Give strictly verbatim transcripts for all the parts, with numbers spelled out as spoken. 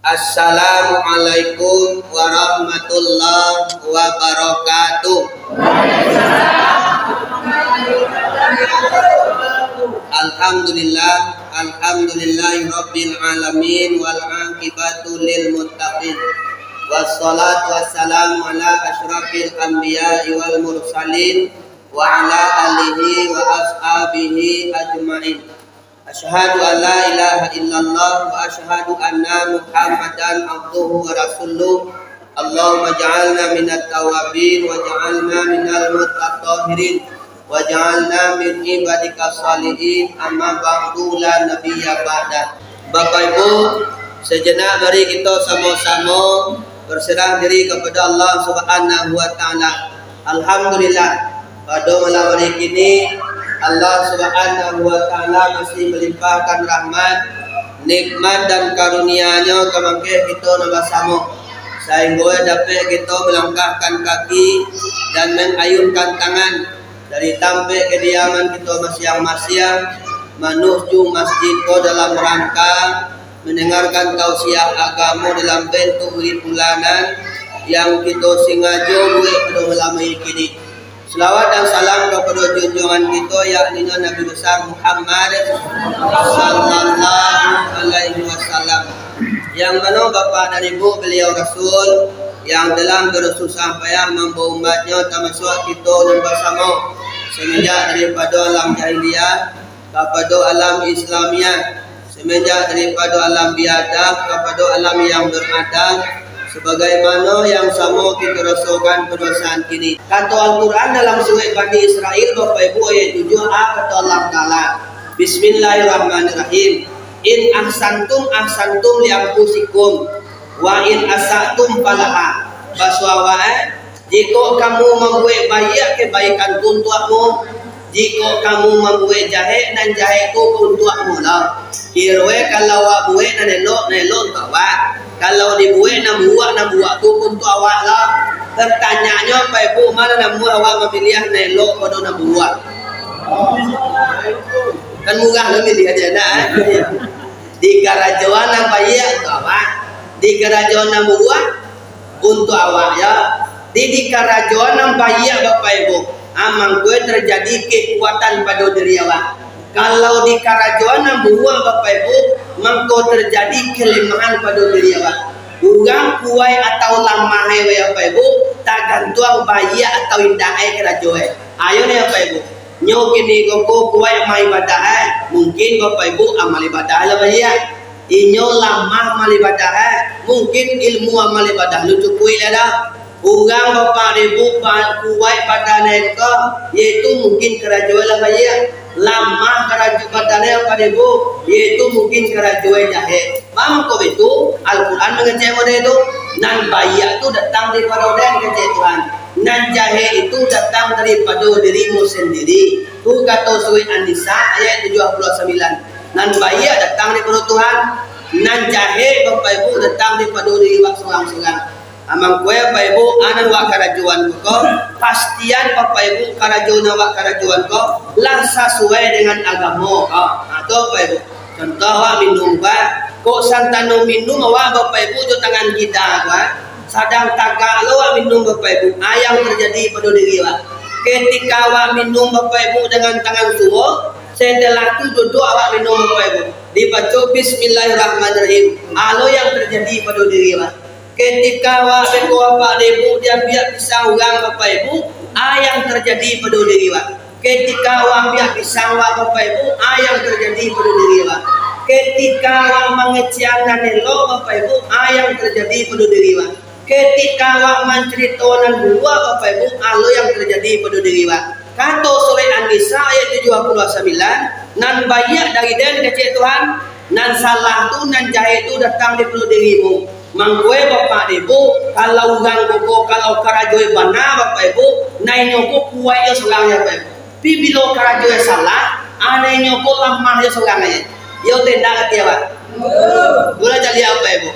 Assalamualaikum warahmatullahi wabarakatuh. Alhamdulillah, alhamdulillahi rabbil alamin, wal aqibatu lil muttaqin. Wassalatu wassalamu ala asyrafil anbiya'i wal mursalin, wa ala alihi wa ashabihi ajma'in. Asyhadu an la ilaha illallah wa asyhadu anna Muhammadan abduhu wa rasuluh. Allahumma ja'alna minat tawabin wa ja'alna minal mutatahhirin wa ja'alna min ibadika salihin, amma ba'du, la nabiyya ba'da. Bapak Ibu, sejenak mari kita sama-sama berserah diri kepada Allah Subhanahu wa Ta'ala. Alhamdulillah, pada malam hari kini, Allah Subhanahu wa Ta'ala masih melimpahkan rahmat, nikmat dan karunia-Nyo ka mangkeh kito nan basamo, sahinggo dapek kito melangkahkan kaki dan mengayunkan tangan dari tampek kediaman kito masiang-masiang, manuju masjid ko dalam rangka mandangarkan tausiah agamo dalam bentuk wirid bulanan yang kito singajo buek pado malam hari kini. Salawat dan salam kapado junjungan kito, yakni Nabi Besar Muhammad sallallahu alaihi wasallam, yang mano bapak dan ibu baliau Rasul, yang telah bersusah payah mambawa umatnyo, tamasuak kito nan basamo, semenjak daripado alam jahiliah kapado alam Islamiah, semenjak daripado alam biadab kapado alam yang beradab, sabagaimano yang samo kito rasokan pado saat kini. Kato Al-Quran dalam surek Bani Israil, Bapak Ibu, ayat tujuah A, kato Allah Ta'ala, Bismillahirrahmanirrahim. In ahsantum ahsantum li anfusikum, wa in asa'tum falaha. Baso awak, eh, jikok kamu mambuek baiak, kebaikan tu untuakmu. Jikok kamu mambuek jahek, nan jahek tu untuakmu lah. Kironyo kalau awak buek nan elok, nan elok untuak awak. Kalau dibuek nan buruak, nan buruak tu untuak awak lah. Pertanyaannyo, Bapak Ibu, ma nan namuah awak mamiliah nan elok pado nan buruak? Kan murah lah miliah aja, nah, eh. Dikarajoan nan baiak untuak awak, dikarajoan nan buruak untuak awak, yo. Di, dikarajoan nan baiak, Bapak Ibu, ah, mangko tarjadi kekuatan pado diri awak. Kalau dikarajoan nan buruak, Bapak Ibu, mangko tarjadi kalemahan pado diri awak. Urang kuaik atau lamah, eh, Bapak Ibu, tagantuang baiak atau indak, eh, karajo, eh. Ayo ni, Bapak Ibu. Nyo kini ko, ko kuaik amal ibadah, eh. Mungkin Bapak Ibu amal ibadah lah baiak. Inyo lamah amal ibadah, eh. Mungkin ilmu amal ibadah lu cukuik lah dah. Urang Bapak Ibu ba-, kuaik badan ko, yaitu mungkin karajo lah baiak. Lamah karajo badan Bapak Ibu, yaitu mungkin karajo jahek. Mangko baitu, Al-Quran mangecek model tu. Nan baiak tu datang daripado den, kecek Tuhan. Nan jahek itu datang daripado dirimu sandiri. Tu kato surek An-Nisa ayat tujuah puluah sambilan. Nan baiak datang daripado Tuhan. Nan jahek, Bapak Ibu, datang daripado diri awak surang-surang. Mangko, Bapak Ibu, a nan awak karajoan ko, pastian, Bapak Ibu, karajo nan awak karajoan ko lah sasuai dengan agamo ko. Ha, tu, Bapak Ibu. Contoh, awak minum, Pak. Kok santano minum awak, Bapak Ibu, jo tangan kida, Pak. Sadang tagak lo awak minum, Bapak Ibu. A yang tarjadi pado diri awak. Ketika awak minum, Bapak Ibu, dengan tangan suo, setelah tu duduak awak minum, Bapak Ibu. Dibaco Bismillahirrahmanirrahim. A lo yang tarjadi pado diri awak. Ketika awak beko Bapak Ibu diambiak pisang urang, Bapak Ibu, a yang tarjadi pado diri awak. Ketika awak ambiak pisang awak, Bapak Ibu, a yang tarjadi pado diri awak. Ketika awak mangecekan nan elok, Bapak Ibu, a yang tarjadi pado diri awak. Ketika awak mancarito nan buruak, Bapak Ibu, a lo yang tarjadi pado diri awak. Kato surek An-Nisa ayat tujuah puluah sambilan, nan baiak dari den, kecek Tuhan, nan salah tu, nan jahek tu datang daripado dirimu. Mangko, Bapak Ibu, kalau urang ko, ko, kalau karajo bana, Bapak Ibu, nan inyo ko kuaik jo surang, yo, Bapak Ibu. Tapi bilo karajo salah, a nan inyo ko lamah jo surang aja. Yo, tendak ati awak. Bulah caliak, Bapak Ibu.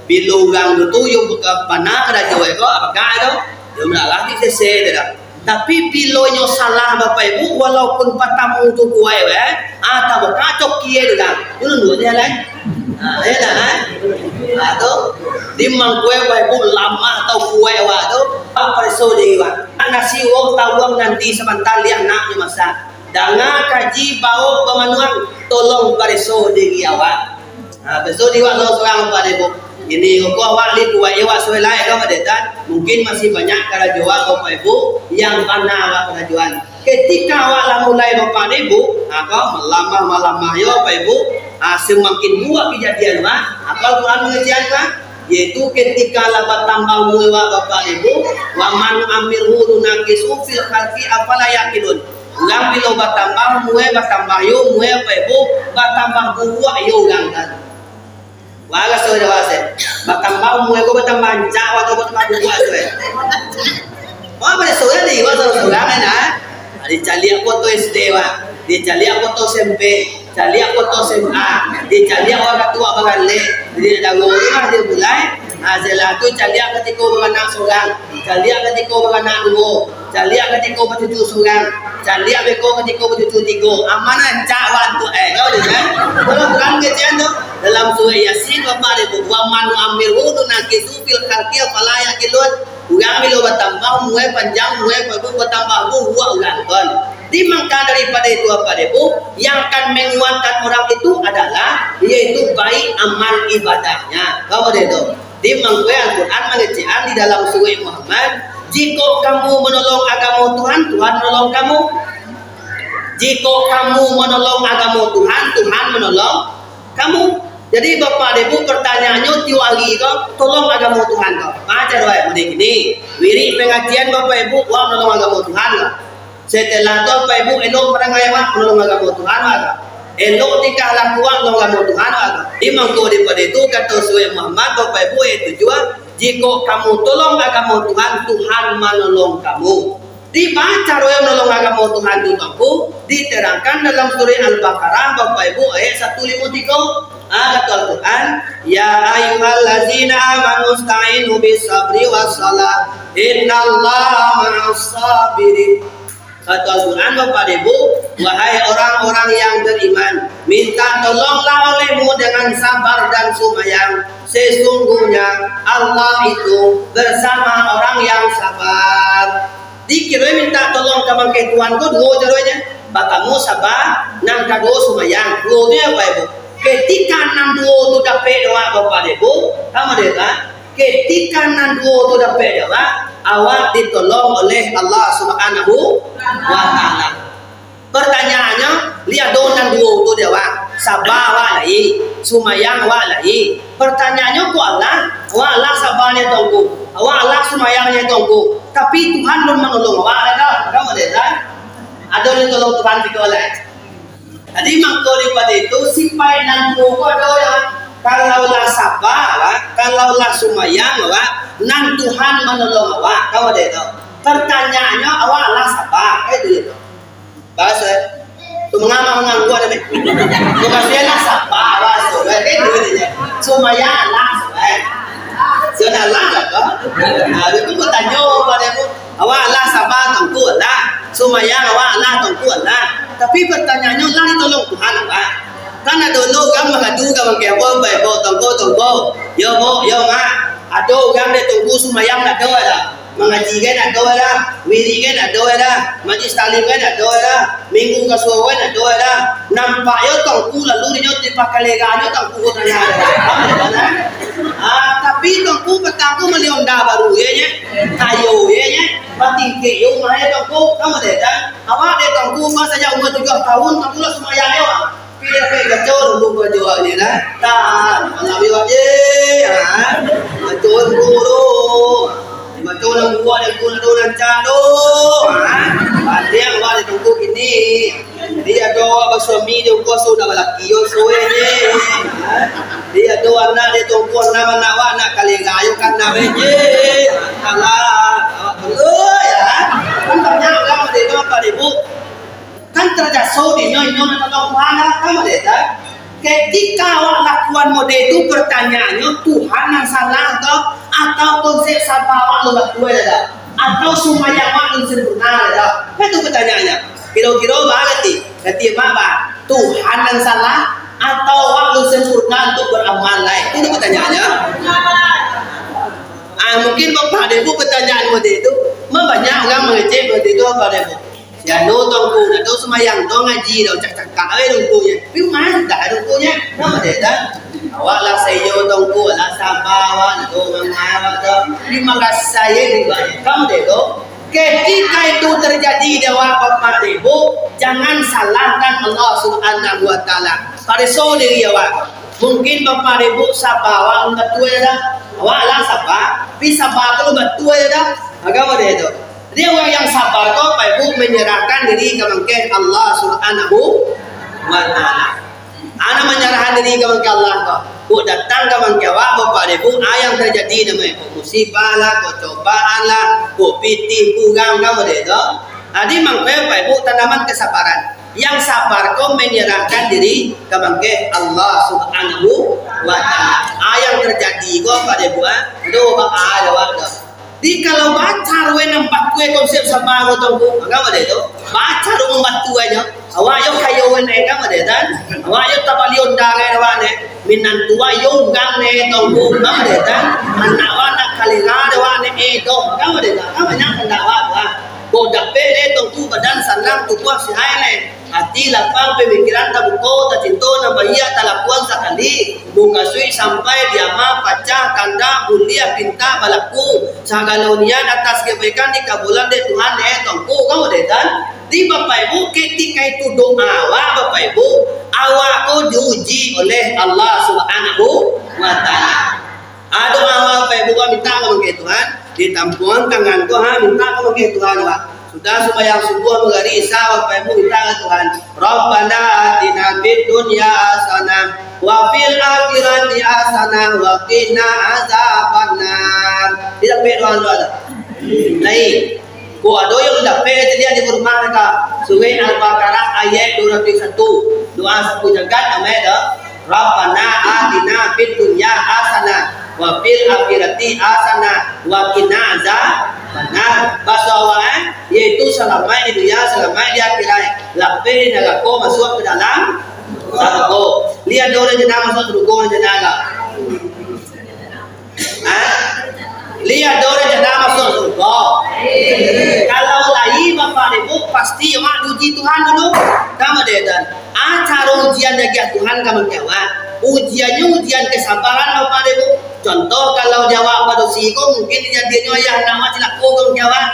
Bilo urang tu, tu, yo, bukan bana karajo ko, apakah tu? Yo, malalah di sese tu dah. Tapi bilo inyo salah, Bapak Ibu, walaupun patamu tu kuaik, eh, atau bukak cokie tu dah. Ulun dulu je lain. Ha, iyo dah, ha? Ha, tu. Di mangko Bapak Ibu lamah atau kuaik awak tu, pareso diri awak. Nak nasi urang tawuang nanti sabanta, liak nak nyo masak. Danga kaji baok bamanuang, tolong pareso diri awak. Ha, pareso diri awak surang-surang, Bapak Ibu. Ini kok awak li kuaik awak suai lai ka Bapak Ibu. Mungkin masih banyak karajo awak, Bapak Ibu, yang bana awak karajoan. Ketika awak lah mulai, Bapak Ibu, ha, ko, malamah-malamah yo, Bapak Ibu, ha, samakin buak kejadian, Pak. Apa Al-Quran mangecek, Pak? Yaitu ketika lah batambah umua awak, Bapak Ibu, "Wa man nu'ammirhu nunakkishu fil khalqi afala ya'qilun." Urang bilo batambah umua, batambah yo umua, Bapak Ibu, batambah buruak yo urang kan. Wah, raso dah, wah, se. Batambah umua ko batambah ancak, atau batambah buruak tu, eh. Wah, pada surang ni, wah, surang-surang kan, ah. Dicaliak foto S D, wah. Dicaliak foto S M P, caliak foto S M A, dicaliak urang katua baralek. Jadi, nak dago tu lah dia mulai. Ah, setelah tu caliak katiko baranak surang, caliak katiko baranak duo, caliak katiko bacucu surang, caliak beko katiko bacucu tigo. Aman ancak wak tu, eh, kau ni, kan? Kalau Quran kecek tu, dalam surah Yasin, Bapak Ibu, "Wa man nu'ammirhu nunakkishu fil khalqi afala ya'qilun." Urang bilo batambah umua, panjang umua, Bapak Ibu, batambah buruak urang, kan? Di mangko daripada itu, Bapak Ibu, yang akan menguatkan orang itu adalah, yaitu baik amal ibadahnya. Kau boleh tu. Di mangko Al-Quran mangecek di dalam surah Muhammad, "Jikok kamu manolong agamo Tuhan, Tuhan manolong kamu. Jikok kamu manolong agamo Tuhan, Tuhan manolong kamu." Jadi, Bapak Ibu, pertanyaannyo tiok ari ko, tolong agamo Tuhan ko. Macam tu, eh, model kini. Wirik pangajian, Bapak Ibu, wak manolong agamo Tuhan ko. Setelah tu, Bapak Ibu, elok parangai awak, manolong agamo Tuhan awak. Elok tingkah laku awak, manolong agamo Tuhan awak. Di mangko daripada itu, kato surah Muhammad, Bapak Ibu, ayat tujuah, "Jikok kamu tolong agamo Tuhan, Tuhan manolong kamu." Di baa caro manolong agamo Tuhan tu, Tuangku? Diterangkan dalam surah Al-Baqarah, Bapak Ibu, ayat satu limo tigo. Ah, kato Al-Quran, "Ya ayyuhallazina amanu sta'inu bis sabri was salah, innallaha ma'as sabirin." Kato Al-Quran, Bapak Ibu, "Wahai orang-orang yang beriman, minta tolonglah olehmu dengan sabar dan sumayang. Sesungguhnya Allah itu bersama orang yang sabar." Dikiro minta tolong ka bangkai Tuhan ko duo caronyo. Partamo sabar, nan kaduo sumayang. Duo tu apo, Ibu? Ketika nan duo tu dapek doa, Bapak Ibu, sama dek kan? Ketika nan duo tu dapek doa, awak ditolong oleh Allah Subhanahu wa Ta'ala. Pertanyaannyo, liek ado nan duo tu dek awak, sabar awak lai, sumayang awak lai. Pertanyaannyo, kok alah, awak alah sabarnyo Tuangku, awak alah sumayangnyo Tuangku, tapi Tuhan alun manolong awak, ado? Ado, ado? Ado ditolong Tuhan kito lai. Jadi, mangko daripado itu, sipaik nan duo ko ado, yo. Kalau lah sabar awak, kalau lah sumayang awak, nan Tuhan manolong awak, kan ado tu. Pertanyaannyo, awak lah sabar, eh, itu, itu. Bahasa, tu mangama mangangguak tadi. Mukasuiknyo lah sabar, bahasa, eh, itu, itu, itu. Sumayang lah, eh. Sudah lah, lah, kok. Nah, itu batanyo pado aku. Awak lah sabar, Tuangku lah. Sumayang awak lah, Tuangku lah. Tapi pertanyaannyo, lah ditolong Tuhan awak? Kan ado lo urang mangadu ka bangkai ambo, bae, Bo, Tuangku, Tuangku. Yo, Bo, yo, Mak. Ado urang dek Tuangku sumayang ndak ado dah. Mangaji kan ndak ado dah. Wirik kan ndak ado dah. Majlis taklim kan ndak ado dah. Minggu ka surau kan ndak ado dah. Nampak yo Tuangku lalu dinyo di pakalera nyo Tuangku ko tanya ado. Ah, tapi Tuangku patang ko mali onda baru ye, nye. Kayo ye, nye. Batingkek yo umah ye Tuangku. Kamu deh, dah. Awak deh Tuangku, umah sajak umur tujuh tahun, Tuangku lah sumayang yo. Pai, pai, kacau dulu baju awak ni, nah. Tah, malam ni awak je, ha. Kacau dulu tu. Kacau dalam buah dan gula tu rancak tu. Ha. Pandiang awak di tungku kini. Dia tu awak basuami, dia kuasa nak balaki, yo, suwe je. Ha. Dia tu anak dia tungku, anak anak awak, anak kalinga, yo, kan, nak je. Alah, awak dulu, ya. Kan banyak urang ada tu, apa, ibu? Kan taraso dinyo, inyo nan tolong Tuhan lah, kan model tu? Ketika awak lakuan model tu, pertanyaannyo, Tuhan nan salah ko, atau konsep sabar awak alun batua dah? Atau sumbayang awak alun sempurna dah? Kan tu pertanyaannyo. Kiro-kiro baa rati? Rati mak baa? Tuhan nan salah, Atau awak alun sempurna untuak baramal lai? Itu pertanyaannyo. Ah, mungkin Bapak Ibu pertanyaan model itu, banyak urang mangecek model itu, Bapak Ibu. Si anu tu Ngku, dak tahu sumbayang tu, ngaji dak, cakak-cakak bae Ngku nyo. Tapi mah dah Ngku nyo. Nah, model itu. Awak lah saiyo tu Ngku, lah saba awak, dak tahu mangawa tu. Tapi marasai je banyak. Kan model itu. Ketika itu terjadi di awak Bapak Ibu, jangan salahkan Allah Subhanahu wa Ta'ala. Pareso diri awak. Mungkin Bapak Ibu saba awak alun batua dah. Awak lah saba, tapi saba tu alun batua dah. Maka model itu. Jadi urang yang saba tu, Bapak Ibu, manyarahkan diri ka mangkeh Allah Subhanahu wa Ta'ala. Anak manyarahkan diri ka mangkeh Allah ko. Kok datang ka mangkeh awak, Bapak Ibu, a yang terjadi namo ko musibah lah, kok cobaan lah, kok pitih kurang, kan model tu. Jadi mangko Bapak Ibu tanaman kesabaran. Yang sabar ko manyarahkan diri ka mangkeh Allah Subhanahu wa Ta'ala. A yang terjadi ko, Bapak Ibu, ah, aduh, Bapak, ah, jawab tu. Di kalau bacar weh nan batua konsep saba ko tu Ngku, mangko model tu. Bacar weh nan batua nyo. Awak yo kayo weh neh, kan model tu. Awak yo tabali onda neh awak neh. Minantu awak yo urang neh tu Ngku, kan model tu. Anak awak nak kalera dek awak neh, eh, doh, kan model tu. Kan banyak kandak awak tu, ah. Kok dapek neh tu Ngku, badan sanang, tubuah sihat neh. Ati lapang, pamikiran tabuko, tacinto, nan baiak talakuan sakali. Mukasuik sampai diama, pacah, kandak, buliah, pintak, balaku. Sagalo niat atas kabaikan dikabulan dek Tuhan, eh, tu Ngku, kan model tu. Di Bapak Ibu, ketika itu doa awak, Bapak Ibu, awak ko diuji oleh Allah Subhanahu wa Ta'ala. Ado awak Bapak Ibu minta ka mangkeh Tuhan, ditampuang tangan ko, ha, minta ka mangkeh Tuhan, Pak. Sudah sumbayang subuah, maghrib, isya, Bapak Ibu minta ka Tuhan. Rabbana atina fid dunya hasanah wa fil akhirati hasanah wa qina azabannar. Tidak perlu doa tu. Lain. Ko ado yang dapek jadi di rumah ka. Surah Al-Baqarah ayat dua ratus satu. Doa sapu jagat namo tu. Rabbana atina fid dunya hasanah wa fil akhirati hasanah wa qina azabannar. Baso awak, eh, yaitu salamaik di dunia, salamaik di akhirat. Lapeh di narako, masuak ka dalam sarugo. Liek ado urang jana masuak sarugo, urang jana agak. Ha? Liek ado urang jana masuak sarugo. Kalau lai Bapak Ibu, pasti awak diuji Tuhan dulu. Kan model tu. A caro ujian diagiah Tuhan ka mangkeh awak. Ujiannyo ujian kesabaran Bapak Ibu. Contoh, kalau di awak padusi ko, mungkin dijadiannyo ayah anak awak cilako ka mangkeh awak.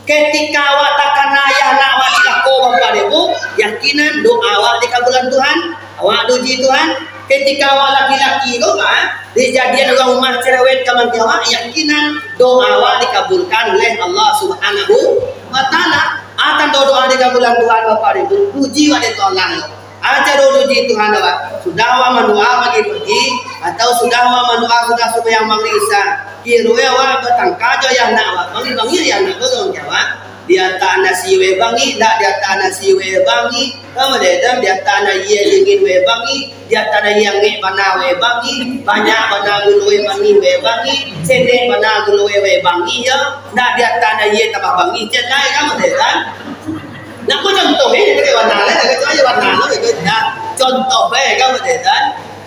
Ketika awak takana ayah anak awak cilako, Bapak Ibu, yakinan doa awak dikabulan Tuhan, awak diuji Tuhan. Ketika awak laki-laki ko, ha, dijadian urang rumah cerewet ka mangkeh awak, yakinan doa awak dikabulkan oleh Allah Subhanahu wa Ta'ala. A tando doa dikabulan Tuhan, Bapak Ibu, uji awak dek Tuhan. A caro diuji Tuhan awak. Sudah awak mandoa pagi-pagi, atau sudah awak mandoa sudah sumbayang maghrib isya, kiro awak batangka jo ayah anak awak, bangih-bangih ayah anak tu ka mangkeh awak. Diantak nasi weh bangih, ndak diantak nasi weh bangih, ka model tu, diantak aia dingin weh bangih, diantak aia angek bana weh bangih, banyak bana gulo weh bangih weh bangih, senek bana gulo weh weh bangih, yo, ndak diantak aia tambah bangih, cek lai, ka model tu. Nah, ko contoh, eh, dari warna lah, dari contoh warna lah, gitu, ya. Contoh bae, kan, model tu.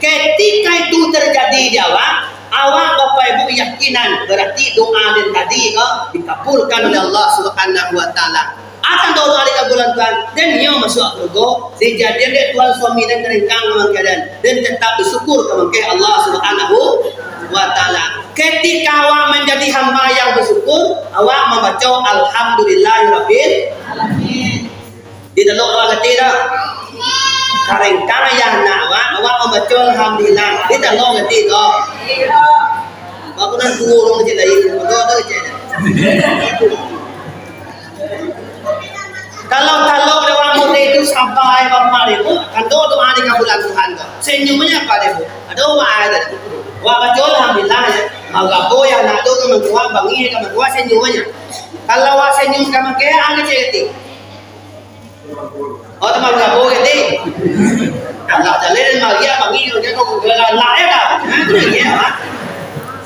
Ketika itu terjadi di awak, awak, Bapak Ibu, yakinan, berarti doa den tadi ko dikabulkan oleh Allah Subhanahu wa Ta'ala. A tando doa dikabulkan Tuhan, den nyo masuak sarugo, dijadian dek Tuhan suami den karengkang ka mangkeh den, den tetap bersyukur ka mangkeh Allah Subhanahu wa Ta'ala. Ketika awak manjadi hamba yang bersyukur, awak mambaco Alhamdulillahirabbil alamin. Di talok awak gati dak? Karengkang ayah anak awak, awak mambaco Alhamdulillah. Di talok gati ko. Bapak nan tuo urang kecil lain, bapak tu kecil. Kalau talok lewat mode itu sabar, eh, Bapak Ibu, kan doa, doa dikabulkan Tuhan tu. Senyumnyo apa, Ibu? Ado awak tadi. Awak baco Alhamdulillah, ya. Awak baco, ya, nak tu, ka mangkuak, bangih, ka mangkuak, senyumnyo. Kalau awak senyum ka mangkuak, angin cek. Oh, teman gabung, ya, Dik? Alah, jaleh dan bahagia, bangih, dia kok galak, ya, dah? Nah, itu dia, ya, Pak.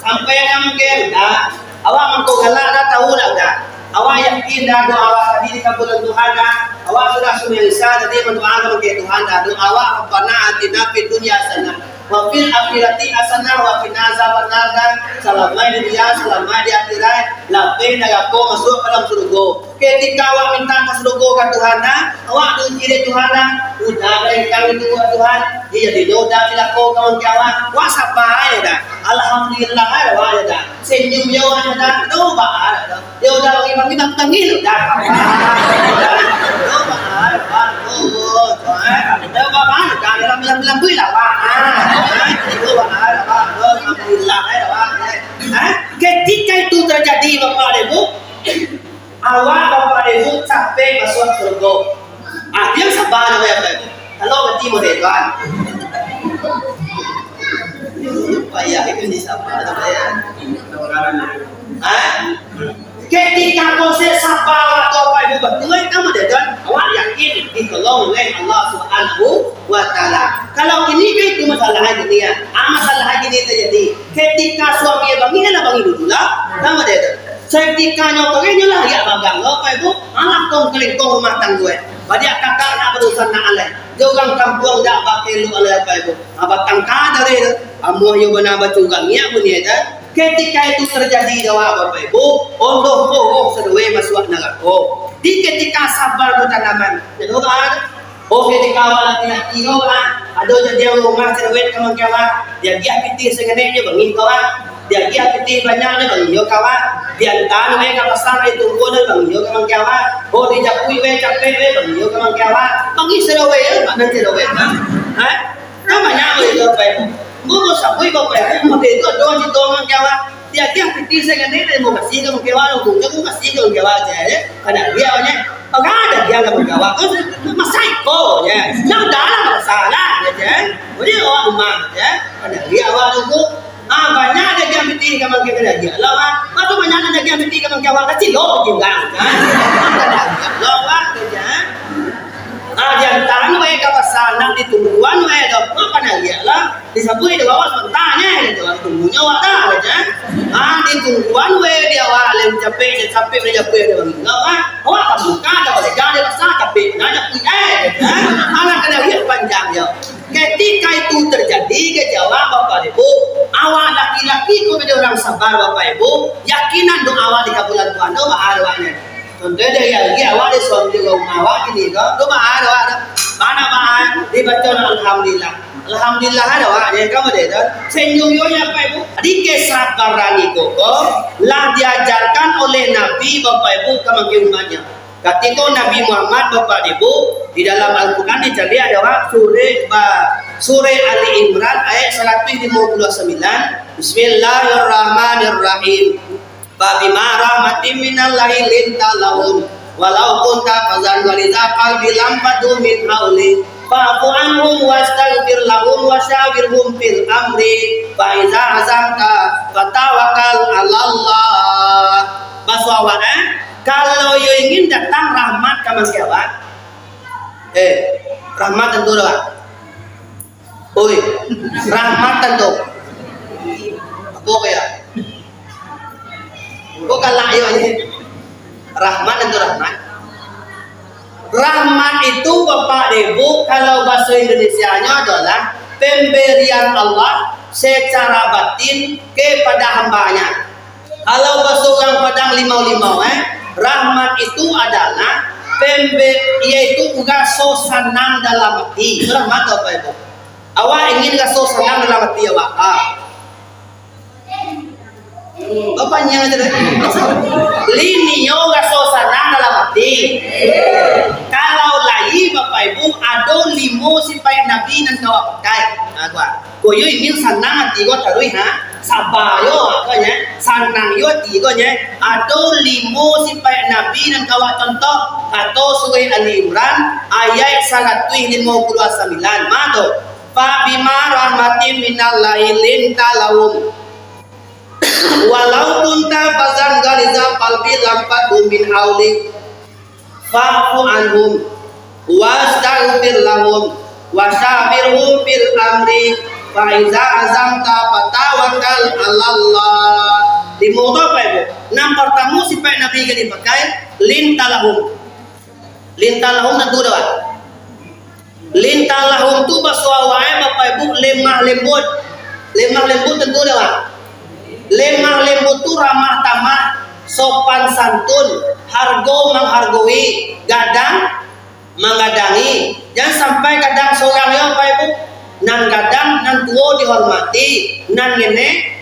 Sampai yang mungkin, dah. Awak mangko galak, dah tahu, dah, dah. Awak yakin dah doa awak tadi dikabulan Tuhan dah? Awak sudah sumbayang Isya tadi, badoa ka Tuhan dah. Doa awak, "Rabbana atina fid dunya hasanah, wa fil akhirati hasanah, wa qina azabannar," dah. Salamaik di dunia, salamaik di akhirat, lapeh narako, masuak ka dalam surugo. Ketika awak minta ka surugo ka Tuhan dah, awak diuji dek Tuhan dah. Udah barengkang itu buat Tuhan, jadi udah cilako kawan awak. Wah, saba dah. Alhamdulillah dah, wah dah. Senyum yo dah. Doa dah. Yo dah, bagi-bagi, bagi-bagi lu dah. Doa dah, wah. Oh, eh. Doa dah, dalam, dalam, dalam duit lah, wah. Doa dah, wah. Alhamdulillah, eh, wah. Eh, ketika itu terjadi, Bapak Ibu, awak, Bapak Ibu, capek masuak surga. Ah, diam, saba namo Bapak Ibu. Kalau mati model tu, ah. Payah itu di saba namo ya. Hah? Ketika proses saba awak tu, Bapak Ibu, batua itu model tu, awak yakin ditolong oleh Allah Subhanahu wa Taala. Kalau kini kan itu masalah gini ya. Ah, masalah gini terjadi. Ketika suami bangih, lah bangih dulu lah. Namo dia tu? Saketika nyo bangih, nyo lah riak bagang lo, Bapak Ibu. Alah, tong kalengkong rumah tangga, eh. Badiak kakak nak badosa nak alai. Di urang kampuang dak bakelok alai, Bapak Ibu. Ah, batangka dari tu. Amuah yo bana bacurang, ya, bunyi tu. Ketika itu terjadi, jawab Bapak Ibu, ondoh pohoh sadowai masuak narako. Di ketika saba tu tanaman. Jadi, Oh, ketika awak laki-laki ko, ah, ado jadian rumah cerewet ka mangkawak, diagiah pitih sangenek nyo bangih ka awak, diagiah pitih banyak nyo bangih yo ka awak, diantaan weh ka pasar, ditunggu nyo bangih yo ka mangkawak, oh, dijapuik weh capek weh bangih yo ka mangkawak, bangih sadowai yo, mak nan cerewet, ha? Kan banyak weh itu, Bapak Ibu. Mun sabuik, Bapak Ibu, model itu ado cito mangkawak. Diagiah pitih sangenek, terima kasih ka mangkawak, untuak terima kasih ka mangkawak, je, je. Kada liau, je. Orang ada dia ka mangkawak tu, masa iko, je. Yang dah lah, masalah, je, je. Jadi, awak rumah, je. Kada liau, awak tu, ah, banyak diagiah pitih ka mangkawak, kada liau, ah. Lepas tu, banyak diagiah pitih ka mangkawak, kacil, lo, tinggal, kan? Kada liau, awak, je. Ah, diantaan weh ka pasar, nak ditungguan weh, dah. Mak kada liau lah. Disabuik di bawah, sebentar, nyo, gitu. Tunggunyo awak dah, gitu. Ah, ditungguan weh di awak, alem capek, capek, weh, capek, weh, bangih. Awak, awak tak buka, tak boleh, jangan di pasar, capek, nah, capek, eh, gitu. Alah, kada liau panjang, yo. Ketika itu terjadi, kecek awak, Bapak Ibu, awak laki-laki ko jadi orang sabar, Bapak Ibu, yakinan doa awak dikabulan Tuhan, doa awaknyo. Contoh dari lagi awak di suami di rumah awak gini ko, tu baa awak tu. Mana baa, dibaco alhamdulillah. Alhamdulillah ada awak, ya, kamu deh tu. Senyum yo nya, Bapak Ibu. Di kesabaran iko ko lah diajarkan oleh Nabi, Bapak Ibu, ka mangkin umatnya. Katiko Nabi Muhammad, Bapak Ibu, di dalam Al-Quran dicari ada awak surah ba, surah Ali Imran ayat saratus limo puluah sambilan. Bismillahirrahmanirrahim. Fabima rahmatim minallahi linta lahum, walau kunta fazzan ghalizal qalbi lanfaddu min haulik, fa'fu anhum wastaghfir lahum wa syawirhum fil amri, fa iza azamta fatawakkal 'alallah. Baso awak, eh? Kalau yo ingin datang rahmat ka mangkin awak, eh, rahmat tantu dah. Oi, rahmat tantu. Apo kaya? Kok galak yo ni? Rahmat tantu rahmat. Rahmat itu, Bapak Ibu, kalau bahasa Indonesianya adalah pemberian Allah secara batin kepada hambanya. Kalau baso urang Padang limau-limau, eh, rahmat itu adalah pembe-, yaitu raso sanang dalam hati. Itu rahmat, Bapak Ibu. Awak ingin raso sanang dalam hati awak? Ah. Bapak nyang aja deh. Linio raso sanang dalam hati. Kalau lai, Bapak Ibu, ado limo sipaik Nabi nan ka awak pakai. Nah, kuat. Koyo ingin sanang ati ko taruih, ha? Saba yo, ko nya. Sanang yo ati ko nya. Ado limo sipaik Nabi nan ka awak contoh, kato surah Ali Imran ayat saratus limo puluah sambilan. Ma tu? Fa bima rahmatim minallahi linta lahum. Walau kunta fazzan ghalizal qalbi lanfaddu min haulik. Fa'fu anhum, wastaghfir lahum, wa syawirhum fil amri, Fa iza azamta fatawakkal alallah. Limo tu apo, Ibu? Nan partamo sipaik Nabi ka dipakai, linta lahum. Linta lahum tantu dah, Pak. Linta lahum tu baso awak e, Bapak Ibu, lemah lembut. Lemah lembut tantu dah, Pak. Lemah lembut tu ramah tamah, sopan santun, hargo manghargoi, gadang manggadangi. Jan sampai gadang sorang yo, Bapak Ibu. Nan gadang, nan tuo dihormati, nan ngenek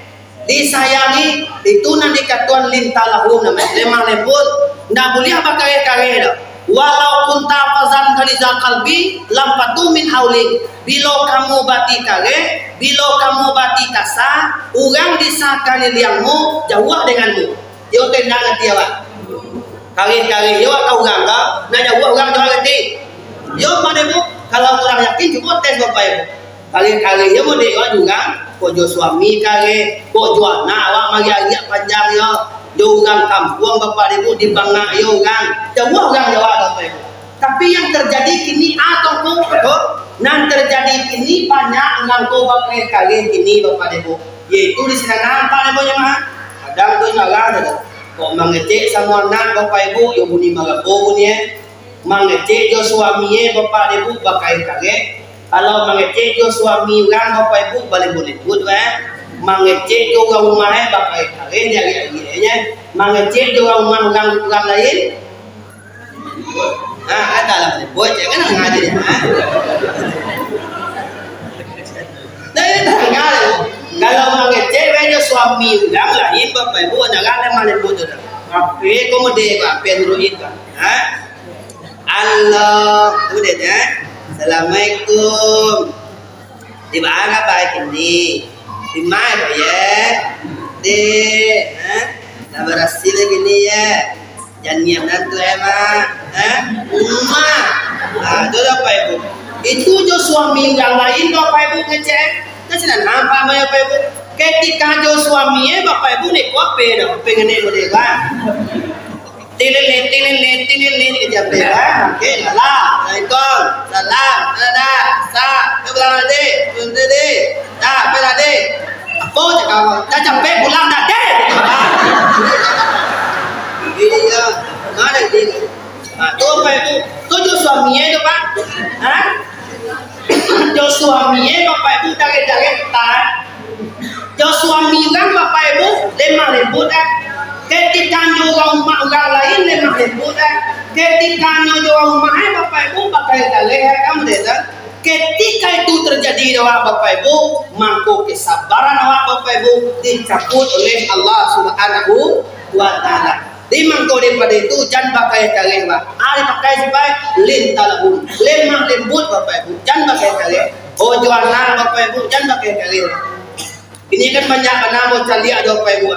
disayangi. Itu nan dikatoan linta lahum namo, lemah lembut. Ndak buliah bakareh-kareh doh. Walau kunta fazan ghalizal qalbi lam faddu min haulik. Bilo kamu bati kareh, bilo kamu bati kasa, urang di sakaliliangmu jauah denganmu. Yo tenang ati awak. Kareh-kareh yo ka urang ka, nak jauah urang jauah ati. Yo, Bapak Ibu, kalau urang yakin, cubo tes, Bapak Ibu. Kareh-kareh yo model awak jo urang, kok jo suami kareh, kok jo anak awak mariak-riak panjang yo, jo urang kampuang, Bapak Ibu, di bangak yo urang, jauah urang jauah, Bapak Ibu. Tapi yang terjadi kini, atau ko, ko, nan terjadi kini banyak urang ko bakareh-kareh kini, Bapak Ibu. Yaitu di sinan nampak, Bapak Ibu, jamaah. Kadang tu marah dah. Kok mangecek samo anak, Bapak Ibu, yo bunyi marabo bunyi, eh. Mangecek jo suami e, Bapak Ibu, bakareh-kareh. Kalau mangecek jo suami urang, Bapak Ibu, balembut-lembut, eh. Mangecek jo urang rumah e, bakareh-kareh, diariak-ariak e. Mangecek jo urang rumah urang, urang lain. Ha, katalah balembut, jangan ngaji, ha. Dari tanggal, kalau mangecek jo suami urang lain, Bapak Ibu, jangan balembut tu dah. Ape ko mode, ape nurut itu, ha? Allah, tu deh, eh. Assalamualaikum. Di mana baik ini? Di mana, ya? Deh, eh? Dah berhasil lagi ni, ya? Jangan diam dan tu, eh, Mak? Eh? Rumah. Ah, tu dah, Bapak Ibu. Itu jo suami urang lain, Bapak Ibu, ngecek. Kan sudah nampak, Bapak Ibu. Ketika jo suami, eh, Bapak Ibu, ni kuat pe dah, pengen ni boleh, Bang. Tililit, tililit, tililit, kejap deh, ha? Oke, salam. Assalamualaikum. Salam. Ada. Sa. Ke belakang tadi. Turun tadi. Dah, apa tadi? Apa cakap kau? Dah capek pulang dah, deh. Ini ya. Mana ini? Ha, tu apa itu? Tu jo suami e tu, Pak. Ha? Jo suami e, Bapak Ibu, dareh-dareh, tak. Jo suami urang, Bapak Ibu, lemah lembut, eh. Ketika nyo urang rumah urang lain, lemah lembut, eh. Ketika nyo jo urang rumah, eh, Bapak Ibu, bakareh-kareh, eh, kamu deh, kan? Ketika itu terjadi, doa Bapak Ibu, mangko kesabaran awak, Bapak Ibu, dicabut oleh Allah Subhanahu wa Ta'ala. Di mangko daripado itu, jan bakareh-kareh, Pak. Ah, dipakai sipai, linta lahum. Lemah lembut, Bapak Ibu. Jan bakareh-kareh. Oh, jo anak, Bapak Ibu, jan bakareh-kareh. Ini kan banyak bana mau caliak do, Bapak Ibu.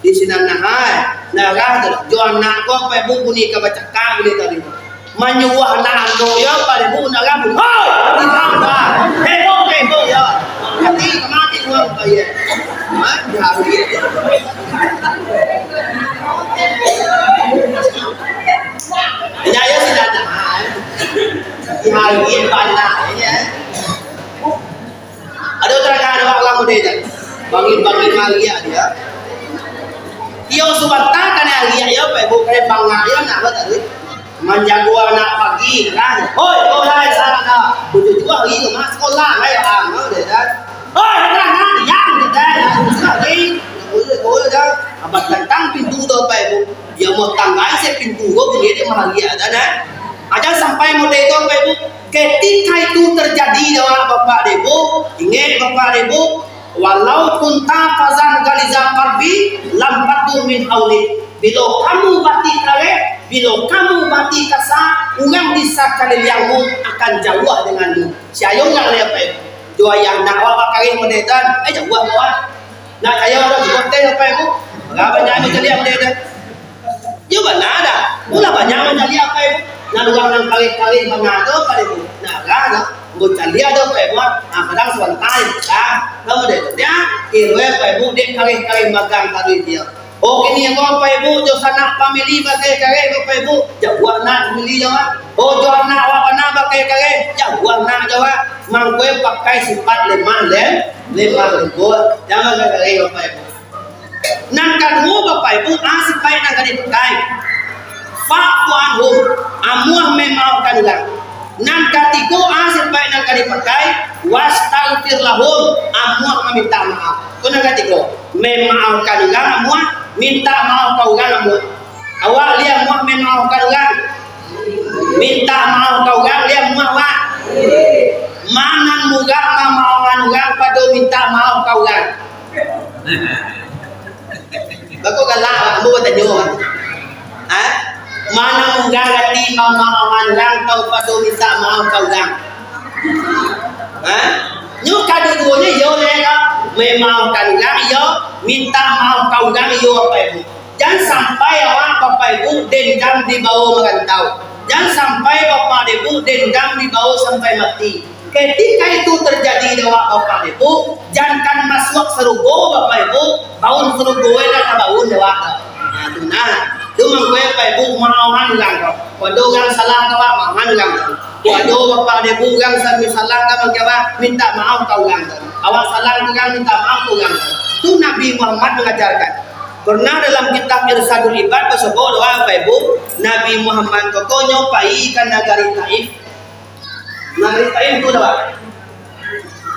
Di sinan nah, hai. Nah, kan, jo anak ko, Bapak Ibu, bunyi ka bacakak, bunyi tadi. Manyuruah anak ando yo, pado ibu nak rambut. Hoi! Di bawah. Heboh, heboh, yo. Mati, mati uang bayar. Ha? Dihargai. Indak, yo, sudah ada. Dihargai banyak, yo. Ado tarang ado urang mudo tu. Bangin-bangin maliak dia. Iyo sabanta kanai ariak iyo, pai bukai bangak iyo nak buat tadi. Manjago anak pagi, kan. Hoi, kau lai salah dah. Butuh juo hari tu, mas, sekolah, kan, yo, ah, mau deh, kan. Hoi, anak, anak, diam, deh, kan. Sudah, deh. Boleh, boleh, dah. Abah tantang pintu tu, pai bu. Dia mau tanggai se pintu ko, bunyi dia mahariak, dah, dah. Aja sampai model tu, pai bu. Ketika itu terjadi, dah, Bapak, deh, bu. Ingat, Bapak, deh, bu. Walau kunta fazan galizal qalbi lam faddu min haulik. Bilo kamu bati kareh, bilo kamu bati kasa, urang di sakaliliangmu akan jauah dengannyo. Si ayah urang ni apo? Jo ayah nak awak bakareh model tu, eh, jauah awak. Nak kaya urang juo teh apo, Bu? Bara banyak ambo caliak model tu. Iyo bana dah. Ulah banyak mancaliak apo, Bu. Nan urang nan kareh-kareh bana tu apo, Bu? Nah, lah, nah. Ambo caliak tu apo, Bu. Nah, kadang sabanta, ah. Kamu deh, ya. Kiro apo, Bu, dek kareh-kareh magang tadi dia. Oh, kini ko Bapak Ibu, jo sanak famili pakai kareh Bapak Ibu, jauah nak famili jo awak. Oh, jo anak awak bana pakai kareh, jauah nak jo awak. Mangko pakai sipaik lemah lem-, lemah lembut. Jan pakai kareh Bapak Ibu. Nan kaduo Bapak Ibu, a sipaik nan ka dipakai. Fa'fu anhum, amuah mamaafkan urang. Nan katigo, a sipaik nan ka dipakai, wastaghfir lahum, amuah mamintak maaf. Tu nan katigo, mamaafkan urang, amuah mintak maaf ka urang, amuah. Awak lai amuah mamaafkan urang? Mintak maaf ka urang, lai amuah awak? Ma nan murah mamaafkan urang pado mintak maaf ka urang? Bako galak, ambo batanyo, ha? Ma nan murah ati mamaafkan urang atau pado mintak maaf ka urang? Ha? Nyo kaduo-duonyo iyo, lai ka? Mamaafkan urang iyo, mintak maaf ka urang iyo, Bapak Ibu. Jan sampai awak, Bapak Ibu, dendam dibawo marantau. Jan sampai Bapak Ibu dendam dibawo sampai mati. Ketika itu terjadi di awak Bapak Ibu, jankan masuak sarugo Bapak Ibu, baun sarugo nan ka baun di awak tu. Nah, tu nah. Tu mangko Bapak Ibu maohan urang ko. Pado urang salah ka awak, maohan urang ko. Pado Bapak Ibu urang sami salah ka mangko awak, minta maaf ka urang ko. Awak salah ka urang, minta maaf ka urang ko. Tu Nabi Muhammad mangajarkan. Pernah dalam kitab Irsyadul Ibad basobok doa Bapak Ibu, Nabi Muhammad ko nyo pai ka nagari Taif. Nagari Taif tu doa.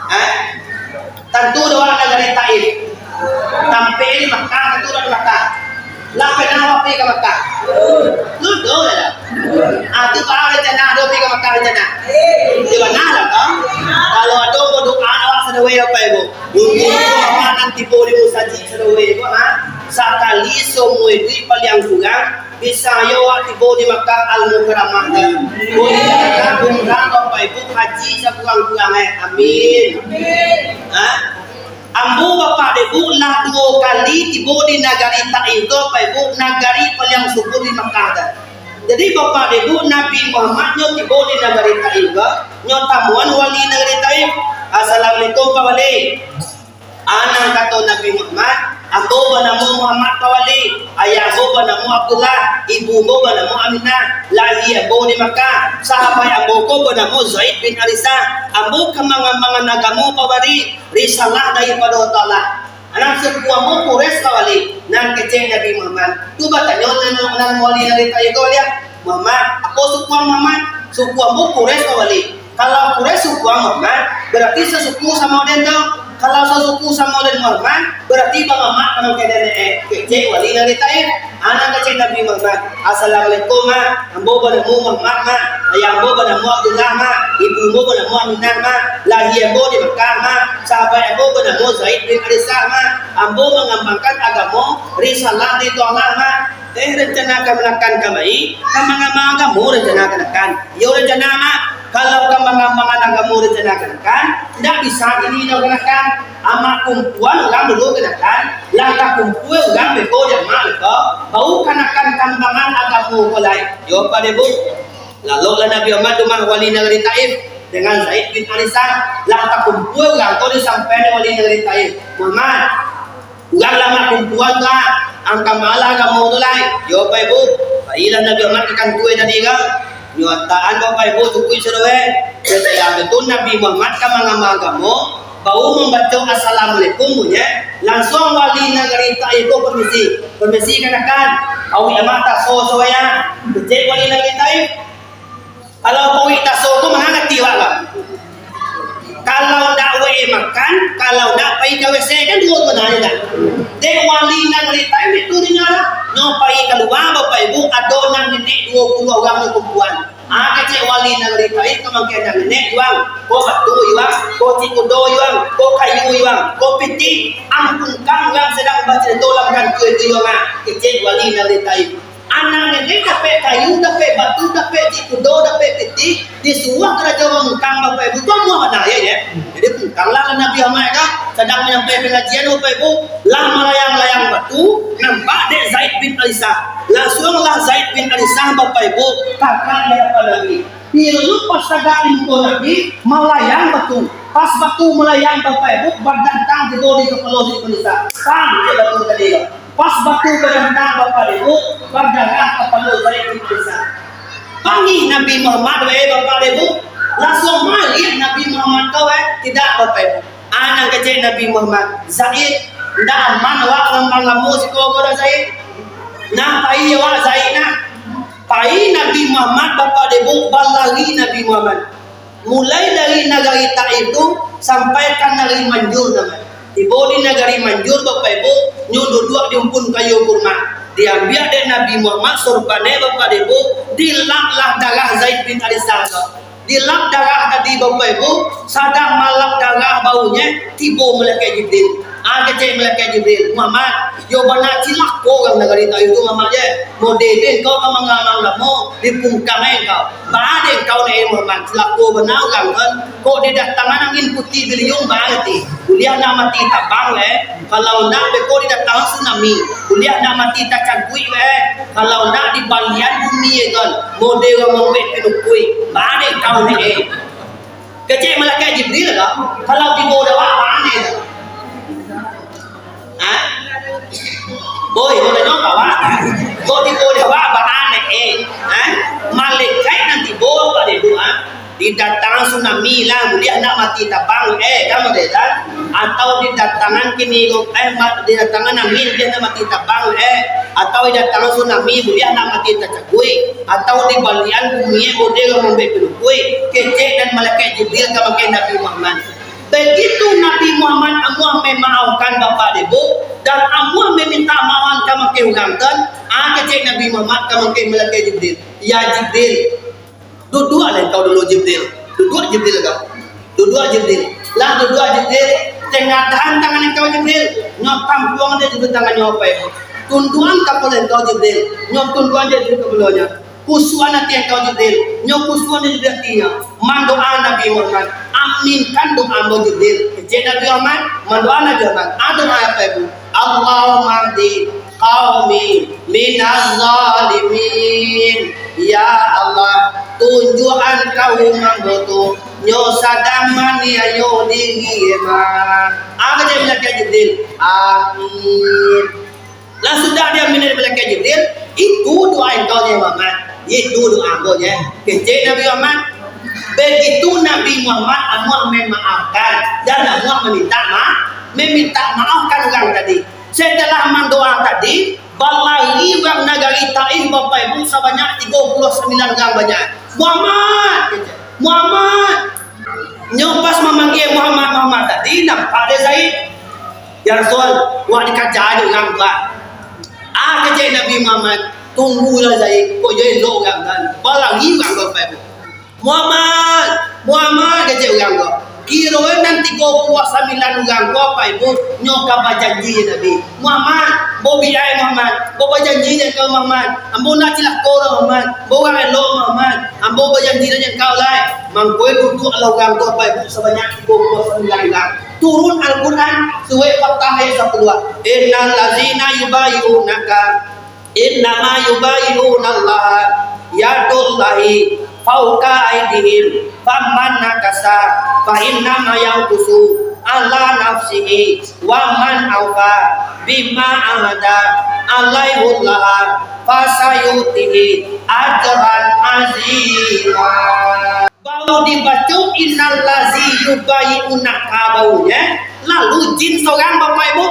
Ha? Tantu doa nagari Taif. Tampek di Makkah, tantu doa di Makkah. Lah pernah awak pai ka Makkah? Lu doa lah. Ah, tu baru rencana, ado pai ka Makkah rencana. Di mana lah kau? Kalau ado, mau doa awak sadawai Bapak Ibu. Untuak awak nan tibo di musajik sadawai ko, ha? Sakali saumua iduik paliang kurang, bisa yo awak tibo di Makkah Al-Mukarramah tu. Buliah umrah Bapak Ibu, haji sakurang-kurang, eh. Amin. Ha? Ambo Bapak Ibu lah duo kali tibo di nagari Taif tu, Bapak Ibu, nagari paliang subur di Makkah tu. Jadi Bapak Ibu, Nabi Muhammad nyo tibo di nagari Taif tu, nyo tamuan wali nagari Taif. "Assalamualaikum, Pak Wali." Anak kato Nabi Muhammad, "Ambo banamo Muhammad, Pak Wali. Ayah ambo banamo Abdullah, ibu ambo banamo Aminah. Lahia ambo di Makkah. Sahabat ambo ko banamo Zaid bin Harisah. Ambo ka mangambangan agamo, Pak Wali. Risalah daripado Allah Taala." Anak suku ambo Quraisy, Pak Wali. Nan kecek Nabi Muhammad. Tu batanyo nan, nan wali nagari Taif ko, "Muhammad, apo suku ang, Muhammad?" "Suku ambo Quraisy, Pak Wali." "Kalau Quraisy suku ang, Muhammad, berarti sasuku samo den tu. Kalau sasuku samo den, Muhammad, berarti bamamak ka mangkek den, eh," kecek wali nagari Taif. Anak kecek Nabi Muhammad, "Assalamualaikum, Mak. Ambo banamo Muhammad, Mak. Ayah ambo banamo Abdullah, Mak. Ibu ambo banamo Aminah, Mak. Lahia ambo di Makkah, Mak. Sahabat ambo banamo Zaid bin Harisah, Mak. Ambo mangambangkan agamo, risalah dari Allah, Mak." Eh, rencana kamanakan kamari, ka mangambangan agamo rencana kanakan. Iyo rencana, Mak. Kalau ka mangambangan agamo rencana kanakan, ndak bisa kini nyo kanakan. Amak kumpuan urang dulu kanakan, lah takumpua urang beko di amak beko, baru kanakan kambangan agamo ko lai. Iyo, Pak Ibu. Laloklah Nabi Muhammad ka rumah wali nagari Taif dengan Zaid bin Harisah. Lah takumpua urang ko disampaian wali nagari Taif. "Muhammad, urang lah amak kumpuan tu, ah. Ang ka ma lah agamo tu lai?" "Iyo, Pak Ibu." Pailah Nabi Muhammad ka kantua tadi ko. Nyo tahan Bapak Ibu, cukuik sudah, eh. Setelah itu Nabi Muhammad ka mangambangan agamo, baru mambaco Assalamualaikum bunyi, langsuang wali nagari Taif ko permisi. "Permisi kanakan, auik amak taso sabayang," kecek wali nagari Taif. Kalau auik taso ko mangangati awak, Bang. Kalau ndak wae makan, kalau ndak pai ka W C, kan duo tu nah, yo tak? Dek wali nagari Taif itu dinyo lah. Nyo pai kalua, Bapak Ibu, ado nan nenek duo puluah urang nyo kumpuan. Ah, kecek wali nagari Taif ka mangkek nan nenek, "Yuang, ko batu, Yuang, ko cikudo, Yuang, ko kayu, Yuang, ko pitih, ang pungkang urang sadang bacarito dalam kantua itu, Yuang, ah," kecek wali nagari Taif. Anak nenek dapek kayu, dapek batu, dapek cikudo, dapek pitih, disuruah karajo mamungkang Bapak Ibu tu amuah bana, yo, yo. Jadi pungkanglah Nabi Muhammad ka, sadang manyampai pangajian Bapak Ibu, lah malayang-layang batu, nampak dek Zaid bin Harisah. Langsuanglah Zaid bin Harisah Bapak Ibu, kakak di hadapan Nabi. Pilu pas tagak di muko Nabi, malayang batu. Pas batu malayang Bapak Ibu, badantang tibo di kapalo Zaid bin Harisah. Tang, cek batu tadi tu. Pas batu barantang, Bapak Ibu, badarah kapalo Zaid bin Harisah. Panggih Nabi Muhammad, wahai Bapak Ibu, langsung maliek Nabi Muhammad tu, eh, tidak, Bapak Ibu. Ah, nan kecek Nabi Muhammad, "Zaid, ndak aman awak malam-malam siko ko doh, Zaid. Nah, pai awak, Zaid, nah." Pai Nabi Muhammad, Bapak Ibu, balari Nabi Muhammad. Mulai dari nagari Taif tu sampai ka nagari Manjur namonyo. Tibo di nagari Manjur, Bapak Ibu, nyo duduak di umpun kayu kurma. Diambiak dek Nabi Muhammad sorbanyo, Bapak Ibu, dilaplah darah Zaid bin Harisah tu. Dilap darah tadi, Bapak Ibu, sadang malap darah baunyo, tibo malaikat Jibril. Ah, kecek malaikat Jibril, "Muhammad, yo bana cilako urang nagari Taif tu, Muhammad, yo. Model den kau ka manga-, mangamo, dipungkang, eh, kau. Baa den kau ni, eh, Muhammad, cilako bana urang kan. Kok didatangan angin puting biliung, baa ti. Buliah nak mati tabang, eh. Kalau ndak, beko didatangan tsunami. Buliah nak mati tacaguik, eh. Kalau ndak, dibalian bumi, eh, kan. Model urang mambuek pinukuik. Baa den kau ni, eh." Kecek malaikat Jibril lah, "Kalau tibo di awak, baa ni?" Ha? Boy, mau tanyo ka awak. Kok tibo di awak, baa ni, eh? Ha? Malaikat nan tibo, Bapak Ibu, ha? Didatangan tsunami lah, buliah nak mati tabang, eh, kan model kan? Atau didatangan kini, eh, ma-, didatangan angin, buliah nak mati tabang, eh. Atau didatangan tsunami, buliah nak mati tacaguik. Atau dibalian bumi, model mambuek pinukuik, kecek nan malaikat Jibril ka makai Nabi Muhammad. Begitu Nabi Muhammad amuah mamaafkan Bapak Ibu, dan amuah mamintak maaf ka makai urang tu, ah, kecek Nabi Muhammad ka makai malaikat Jibril, "Ya Jibril, duduaklah engkau dulu, Jibril." Duduak Jibril ka. Duduak Jibril. Lah duduak Jibril, tengah tahan tangan engkau, Jibril. Nyo tampuang dek Jibril tangannyo, Bapak Ibu. Tunduakan kapalo engkau, Jibril. Nyo tunduakan dek Jibril kapalonyo. Kusuakan ati engkau, Jibril. Nyo kusuakan dek Jibril atinyo. Mandoa Nabi Muhammad. Aminkan doa ambo, Jibril. Kecek Nabi Muhammad, mandoa Nabi Muhammad. Ah, doa Bapak Ibu. "Allahumma hdi qaumi minaz zalimin." Ya Allah, tunjuakan kaum ambo tu nyo sadang maniayo diri mah. Ah, kecek malaikat Jibril. Amin. Lah sudah diamin dek malaikat Jibril, "Itu doa engkau, nyo Muhammad. Itu doa ambo, nyo." Kecek Nabi Muhammad. Begitu Nabi Muhammad amuah mamaafkan dan amuah mamintak ma-, mamintak maafkan urang tadi. Setelah mandoa tadi, balari urang nagari Taif, Bapak Ibu, sabanyak tigo puluah sambilan urang banyak. "Muhammad!" kecek. "Muhammad!" Nyo pas mamanggia Muhammad, Muhammad tadi, nampak dek Zaid. "Ya Rasul, wak dikaja dek urang tu, ah." Ah, kecek Nabi Muhammad, "Tunggulah Zaid, kok jo elok urang kan." Balari urang tu, Bapak Ibu. "Muhammad, Muhammad," kecek urang tu. Kironyo nan tigo puluah sambilan urang tu, Bapak Ibu, nyo ka bajanji jo Nabi. "Muhammad, ambo biai Muhammad, ambo bajanji jo engkau Muhammad, ambo ndak cilako doh Muhammad, ambo urang elok Muhammad, ambo bajanji jo engkau lai." Mangko duduaklah urang tu, Bapak Ibu, sabanyak tigo puluah sambilan urang. Turun Al-Quran, surat Fatah ayat sapuluah. "Innal ladzina yubayi'unaka, innama yubayi'unallaha, yadullahi fauqa aidihim, faman nakasa, fa innama yankusu ala nafsihi, wa man aufa bima ahada alaihullaha, fasayutihi ajran azima." Baru dibaco, "Innal ladzi yubayi'unaka," baru, ya. Lalu jin sorang, Bapak Ibu.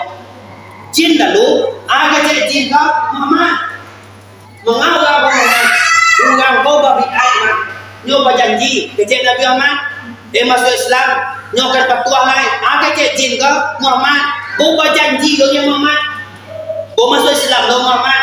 Jin lalu, ah, kecek jin ko, "Muhammad, manga urang ko, Muhammad? Urang ko babiai, Mak. Nyo bajanji," kecek Nabi Muhammad, "eh, masuak Islam, nyo akan patuah lai." Ah, kecek jin ko, "Muhammad, ambo bajanji ko, nyo Muhammad. Ambo masuak Islam lo, Muhammad.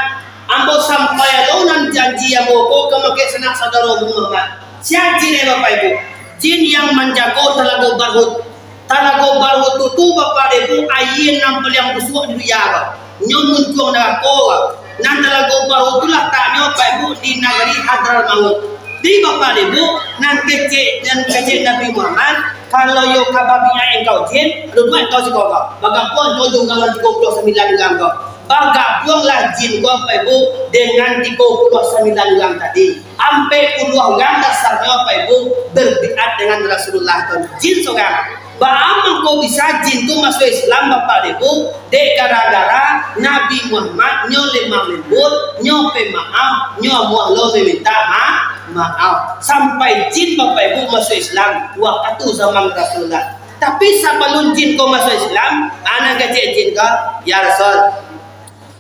Ambo sampai lo nan janji ambo ko ka makai sanak saudaro, Muhammad." Sia jin, eh, Bapak Ibu? Jin yang manjago Talago Barhut. Talago Barhut tu, tu, Bapak Ibu, aia nan paliang busuak di dunia ko. Nyo muncuang narako ko. Nan Talago Barhut tu lataknyo, Bapak Ibu, di nagari Hadramaut. Di, Bapak Ibu, nan kecek, nan kecek Nabi Muhammad, kalau yo ka babiai engkau jin, duduak engkau siko ko. Bagabuang engkau jo urang tigo puluah sambilan urang ko. Bagabuanglah jin ko, Bapak Ibu, dengan tigo puluah sambilan urang tadi. Ampek puluah urang dasarnyo, Bapak Ibu, berbiat dengan Rasulullah tu. Jin sorang. Baa mangko bisa jin tu masuak Islam, Bapak Ibu? Dek gara-gara Nabi Muhammad nyo lemah lembut, nyo pemaaf, nyo amuah lo maminta ma-, maaf. Sampai jin, Bapak Ibu, masuak Islam wakatu zaman Rasulullah. Tapi sabalun jin ko masuak Islam, anak kecek jin ko, "Ya Rasul,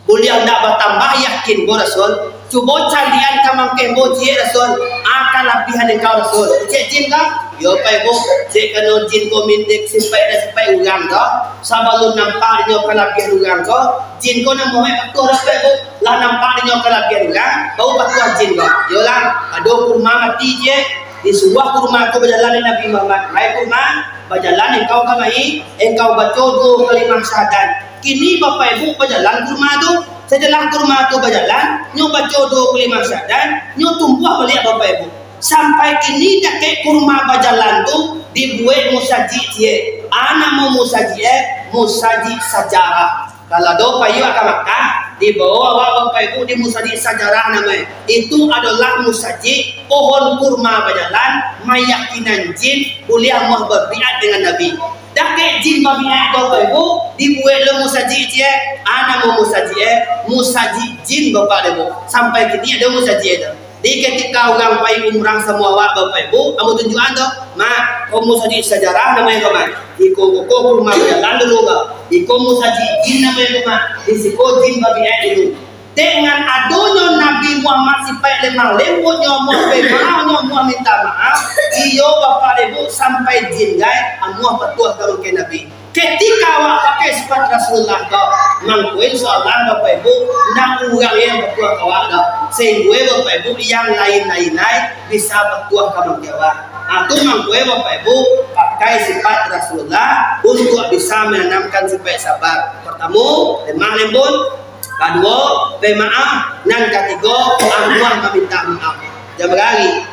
buliah ndak batambah yakin ko, Rasul? Cubo calian ka mangkeh ambo ciek, Rasul. Ah, kalabiahan engkau, Rasul." Ciek jin ko, "Yo, Pak Ibu, ciek kano jin ko mindek sipaik dan sipaik urang ko. Sabalun nampak dinyo kalabiahan urang ko, jin ko nan muhek patuah dah, Pak Ibu. Lah nampak dinyo kalabiahan urang, baru patuah jin ko. Yolah, ado kurma mati ciek." Disuruah kurma tu bajalan dek Nabi Muhammad. "Hai kurma, bajalan engkau ka mai, engkau baco duo kalimah syahadat." Kini Bapak Ibu bajalan kurma tu. Setelah kurma tu bajalan, nyo baco duo kalimah syahadat, nyo tumbuah baliak Bapak Ibu. Sampai kini dakek kurma bajalan tu dibuek musajik ciek. Ah, namo musajik, eh, musajik sajarah. Kalau ado payuang ka Makkah, dibawo awak Bapak Ibu di musajik sajarah namo e. Itu adolah musajik pohon kurma bajalan, mayakinan jin buliah amuah babiat dengan Nabi. Dakek jin babiat Bapak Ibu, dibuek lo musajik ciek, ah, namo musajik e, musajik jin Bapak Ibu. Sampai kini ado musajik tu. Di ketika urang pai umrah samo awak Bapak Ibu, ambo tunjuakan tu, Mak, ko musajik sajarah namo e ko, Mak. Iko ko, ko kurma bajalan dulu ko. Iko musajik jin namo e ko, Mak. Di siko jin babiat dulu. Dengan adonyo Nabi Muhammad sipaik lemah lembutnyo, amuah pemaafnyo, amuah minta maaf, iyo Bapak Ibu, sampai jin gai amuah patuah ka mangkeh Nabi. Ketika awak pakai sifat Rasulullah ko, mangko insya Allah Bapak Ibu, ndak urang yang patuah ka awak doh. Sahinggo Bapak Ibu, yang lain-lain lai bisa patuah ka mangkeh awak. Ah, tu mangko Bapak Ibu, pakai sifat Rasulullah untuk bisa menanamkan sifat sabar. Pertamo, lemah lembut. Kaduo, pemaaf. Nan katigo, amuah maminta maaf. Jan barari.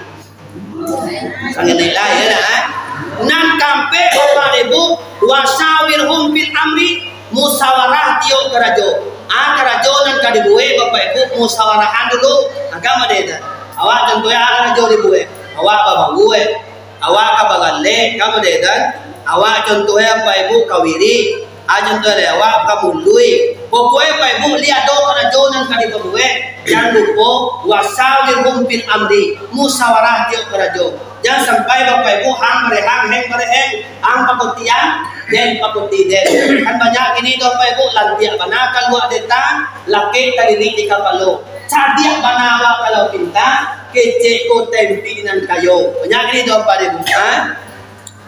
Sangenek lah, ya nak, eh? Nan kaampek, Bapak Ibu, "Wa syawirhum fil amri", musawarah tiok karajo. Ah, karajo nan ka dibuek, Bapak Ibu, musawarahan dulu. Agak mah deh, dah. Awak contohnya, ah, karajo dibuek. Awak babangun, eh. Awak ka bagaleh, ka model tu. Awak contohnya Bapak Ibu ka wirik, ah, contoh lai awak ka mului. Pokoknya Bapak Ibu, liek ado karajo nan ka dipabuek, jan lupo, "Wa syawirhum fil amri", musawarah tiok karajo. Jan sampai Bapak Ibu hang barehang, heng bareheng, ang pakuti ang, den pakuti den. Kan banyak kini tu Bapak Ibu, lantiak bana kalua detang, lakek talilik di kapalo. Cadiak bana awak kalau pinta, kecek ko tempi nan kayo. Banyak kini tu Bapak Ibu, ha?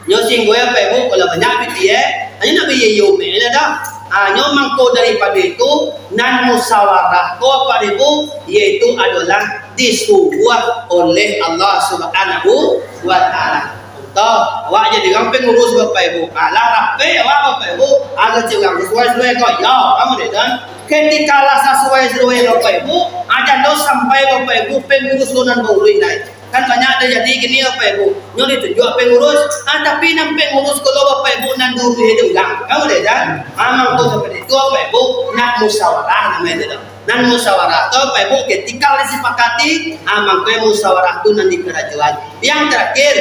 Nyo singgo Bapak Ibu, kalau banyak pitih, eh. Hanyo nak baiyo-iyo meh lah dah. Ha, nyo mangko daripado itu, nan musawarah ko Bapak Ibu, yaitu adolah disuruah oleh Allah Subhanahu wa Ta'ala. Contoh, awak jadi urang pangurus Bapak Ibu. Alah rapek awak Bapak Ibu, alah cek urang suai-suai ko. Yo, kamu deh kan. Ketika lah sasuai-suai Bapak Ibu, aja lo sampai Bapak Ibu pangurus lo nan baului lai. Kan banyak tajadi kini Bapak Ibu. Nyo ditunjuak pangurus, ah, tapi nan pangurus ko lo Bapak Ibu nan dulu dek urang. Kamu deh kan. Ah, mangko seperti itu Bapak Ibu, nak musyawarah namo itu. Nan musyawarah tu Bapak Ibu ketika lah disepakati, ah, mangko musyawarah tu nan dikarajoan. Yang terakhir,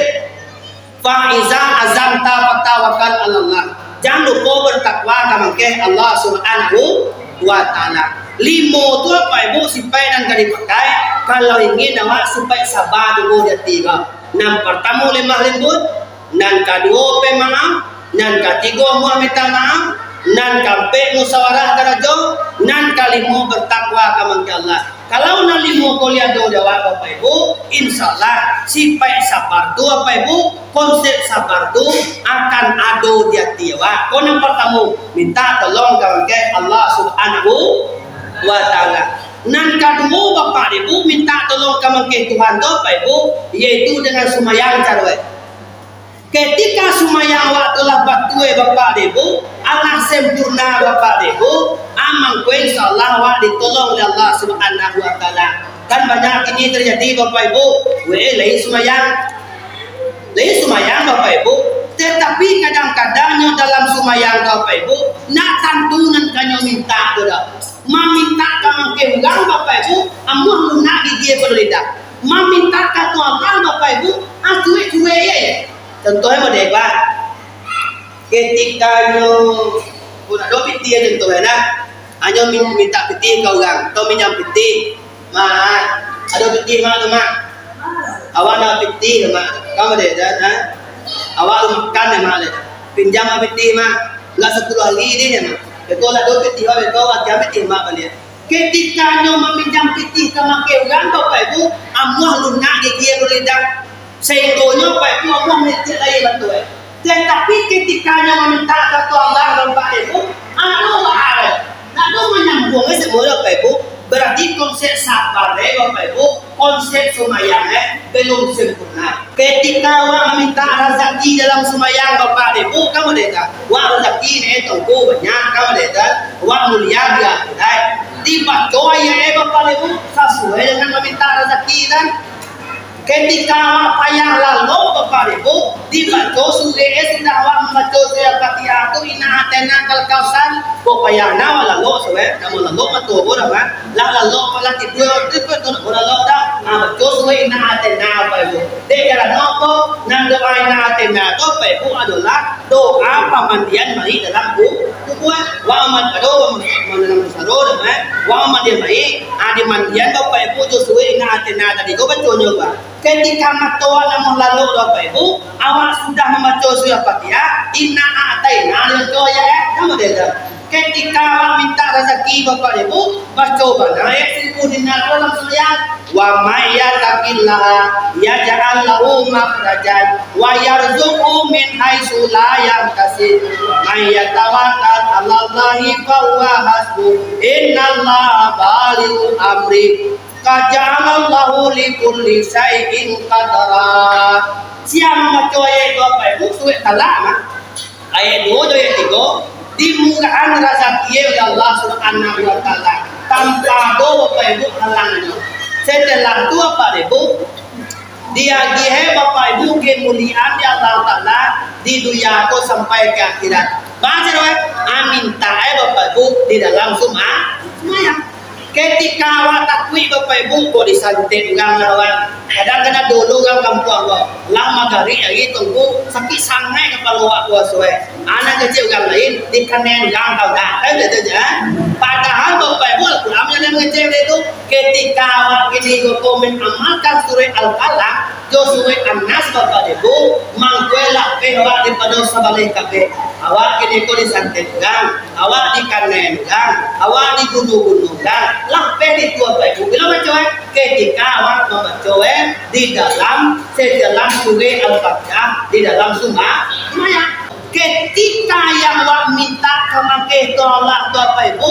"Fa iza azamta fatawakkal 'alallah." Jan lupo bertakwa ka mangkeh Allah Subhanahu wa Ta'ala. Limo tu Bapak Ibu sipaik nan ka dipakai, kalau ingin awak sipaik saba dulu di ati ko. Nan partamo lemah lembut, nan kaduo pemaaf, nan katigo amuah minta maaf, nan kaampek musyawarah karajo, nan kalimo bertakwa ka mangkeh Allah. Kalau nan limo ko lah ado di awak Bapak Ibu, insya Allah sipaik sabar tu Bapak Ibu, konsep sabar tu akan ado di ati awak. Ko nan partamo, minta tolong ka mangkeh Allah Subhanahu wa Ta'ala. Nan kaduo Bapak Ibu, minta tolong ka mangkeh Tuhan tu Bapak Ibu, yaitu dengan sumayang caro e. Ketika sumayang awak tu lah batua Bapak dek Ibu, alah sempurna Bapak dek Ibu, ah, mangko insya Allah awak ditolong oleh Allah Subhanahu wa Ta'ala. Kan banyak kini terjadi Bapak Ibu, weh, lai sumayang. Lai sumayang Bapak Ibu, tetapi kadang-kadang nyo dalam sumayang Bapak Ibu, ndak tantu nan ka nyo minta tu doh. Maminta ka mangkeh urang Bapak Ibu, amuah lunak gigi pado lidah. Maminta ka Tuhan Bapak Ibu, ah, cuek-cuek je. Contohnyo model ko. Ketikanyo, pun ado pitih aja tu kan, nah. Hanyo min-, mintak pitih ka urang, atau minjam pitih. Mak, ado pitih mak tu, Mak? Awak nak pitih, Mak? Kamu deh, dah, ha? Awak tu makan deh, Mak, deh. Pinjam mak pitih, Mak. Enggak sapuluah hari deh, Mak. Beko lah ado pitih, Mak, beko awak kian pitih, Mak, baliak. Ketikanyo maminjam pitih ka makai urang, Bapak Ibu, amuah lunak gigi lidah. Sainggonyo, Bapak Ibu, amuah malitik lai batua. Tatapi ketikanyo mamintak ka Allah, Bapak Ibu, ado lah. Nak do manyambuang, eh, semua, Bapak Ibu. Berarti konsep sabar, eh, Bapak Ibu, konsep sumayang, eh, belum sempurna. Ketika awak mamintak razaki dalam sumayang, Bapak Ibu, kamu deh, wak razaki ni, eh, tongko banyak, kamu deh, wak mulia di akhirat. Dibaco ayat, eh, Bapak Ibu, sasuai dengan mamintak razaki, kan? Ketika awak payah lalok, Bapak Ibu, dibaco surek, eh, sudah awak mambaco surek Al-Fatihah tu, Inna a'taina kal kausar, kok payah nah awak lalok surek, kamu lalok mato urang, kan? Lah lalok, lah tidur, tu pun tu nak lalok dah. Ah, baco surek Inna a'taina, Bapak Ibu. Dek karano apo? Nan doa Inna a'taina tu, Bapak Ibu, adolah doa pamandian mayik dalam ku-, kubua. Wa amat pado, wa amat dalam pusaro, eh. Wa amat dia mayik, ah, dimandian, Bapak Ibu, jo surek Inna a'taina tadi ko baconyo, Pak. Ketika mato awak namuah lalok, Bapak Ibu, awak sudah mambaco surek Fatihah, Inna a'taina, dibaco ayat, eh. Kamu deh, dah. Ketika awak mintak razaki, Bapak Ibu, baco bana ayat saribu dinar dalam sumayang. Wa may yattaqillaha yaj'al lahu makhrajan wa yarzuqhu min haitsu la yahtasib. Wa may yatawakkal 'alallahi fa huwa hasbuh. Innallaha balighu amrih. Qad ja'alallahu likulli syai'in qadra. Sia mambaco ayat tu, Bapak Ibu, surek Talak, mah. Ayat duo jo ayat tigo, dimurahan razaki oleh Allah Subhanahu wa Ta'ala, tanpa ado, Bapak Ibu, halangannyo. Setelah tu, Bapak Ibu, diagiah, Bapak Ibu, kemuliaan di Allah Ta'ala di dunia ko sampai ka akhirat. Baco, eh, ah, mintak, eh, Bapak Ibu, di dalam suma-, sumayang. Ketika awak takuik, Bapak Ibu, kok disantet urang, awak. Kadang-kadang dulu urang kampuang ko, lah magarik ari tu, sakik sangaik kapalo awak puaso, eh. Anak kecil urang lain, dikanen urang tau dak? Kan gitu aja, eh? Padahal, Bapak Ibu, Al-Quran yang mangecek dia tu, ketika awak kini ko komen amalkan surah Al-Falaq, jo surah An-Nas, Bapak Ibu, mangko lapeh awak daripado sabaleh kabeh. Awak kini ko disantet urang, awak dikanen urang, awak dibunuh-bunuh urang, lapeh di tu, Bapak Ibu. Bila baco, eh? Ketika awak mambaco, eh, di dalam, setelah surah Al-Fatihah, di dalam suma-, sumayang. Ketika yang awak mintak ka makai tu Allah tu, Bapak Ibu,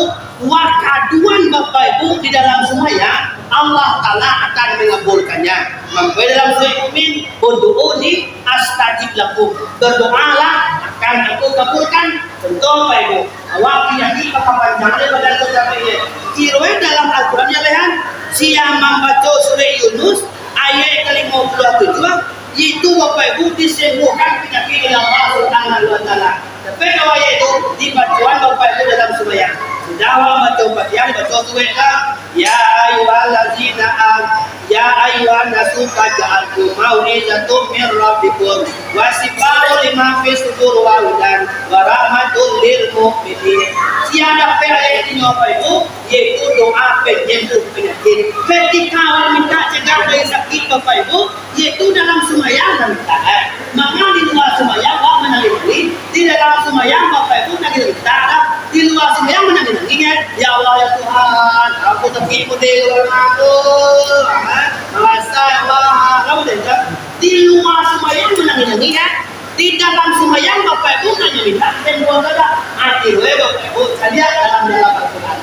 wak kaduan, Bapak Ibu, di dalam sumayang, Allah Ta'ala akan mengabulkannya. Mangko dalam surah Mukmin, "Ud'uni astajib lakum." Berdoalah, akan Aku kabulkan. Contoh, Bapak Ibu, awak pinaki makapanjang deh badan tu sampai ye. Kiro dalam Al-Quran yang lain, sia mambaco surah Yunus ayat ka limo puluah tujuah, itu, Bapak Ibu, disembuhkan penyakit oleh Allah Subhanahu wa Ta'ala. Tapi kalau ayat itu dibacoan, Bapak Ibu, dalam sumayang. Sudah awak baco Fatihah, dibaco surah lah. Ya ayyuhallazina am-, ya ayyuhan nasu qad ja'atkum mau'izatum mir rabbikum wa syifa'un lima fis sudur wa hudan wa rahmatul lil mu'minin. Sia dapek ayat ini, Bapak Ibu, yaitu doa penyembuh penyakit. Ketika awak minta cegah dari sakit, Bapak Ibu, yaitu dalam sumayang minta, eh. Maka di luar sumayang, awak manangih-nangih. Di dalam sumayang, Bapak Ibu, nangih minta lah. Di luar sumayang, manangih-nangih, eh. Ya Allah, ya Tuhan, aku sakit model, ya Allah. Ha? Merasa, ya Allah. Kamu dengar? Di luar sumayang, manangih-nangih, eh. Di dalam sumayang, Bapak Ibu, nangih minta, dan buang saja. Hati gue, Bapak Ibu, saya dalam, dalam Al-Quran,